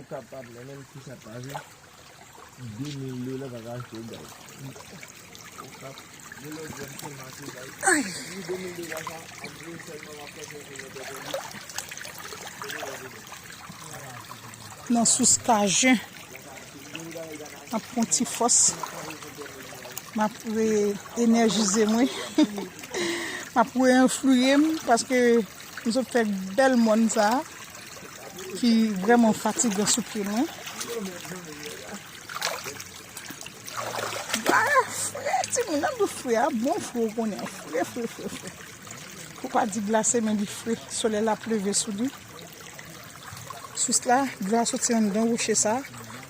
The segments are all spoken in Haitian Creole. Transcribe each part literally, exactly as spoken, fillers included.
Kapab, men menm si sa pa vre, de mil dola pa ka achte yon bagay. Okap, de lòt zòn sèlman achte bagay. Ay! Ni de mil dola sa, ap vre sèlman w ap fè sèl sou lòt bò. Nan sous kajen. M ap pran ti fòs. M ap re-, enèjize mwen. M ap re-enfliye m paske m sot fè bèl mòn sa a ki vrèman fatigan sou pye mwen. Bagay fre, timoun, nan bout fre a, bon fre, ou konnen, fre, fre, fre, fre. Pou pa di glase, men li fre. Solèy la ap leve sou li. Sous la, dlo a soti anndan woche sa.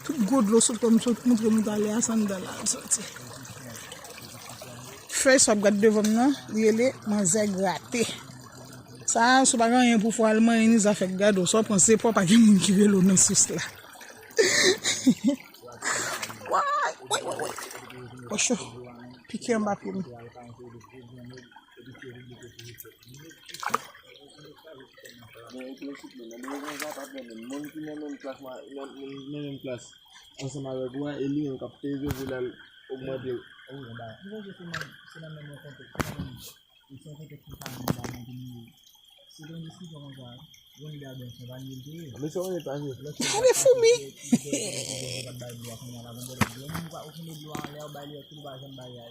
Tout gwo dlo sot kòm sot montre nou talè a, se anndan la l soti. Fèy sa w ap gad devan m nan, li rele manzè grate. Sa a, si w pa gen anyen pou fè w al manyen ni zafè k gade w, sa w pran se pa w pa gen moun ki rele w nan sous la. Way, way, way, way. Pocho, pike anba pye m. Men ou plen sou plen nan. Derevan sa pa pran menm. Moun ki nan menm klas, nan, nan, nan menm klas ansanm avèk ou a, e li menm k ap peze pou l al ogmante. Wi, anba. M sonje se nan, se nan menm yon kontèks, se nan menm, se yon kontèks ki pa menm bagay ki nou ye. Se te yon diskisyon konsa, Ronnie Darden, se pa li l te ye. Men se Ronnie pa vre. Gade foumi! Li te, li te, li te, li te bay dlo a, kounye a la, gon bèl dlo. Moun pa, ou fin de dlo a anlè, ou bay li, tout ou pa janm bay a.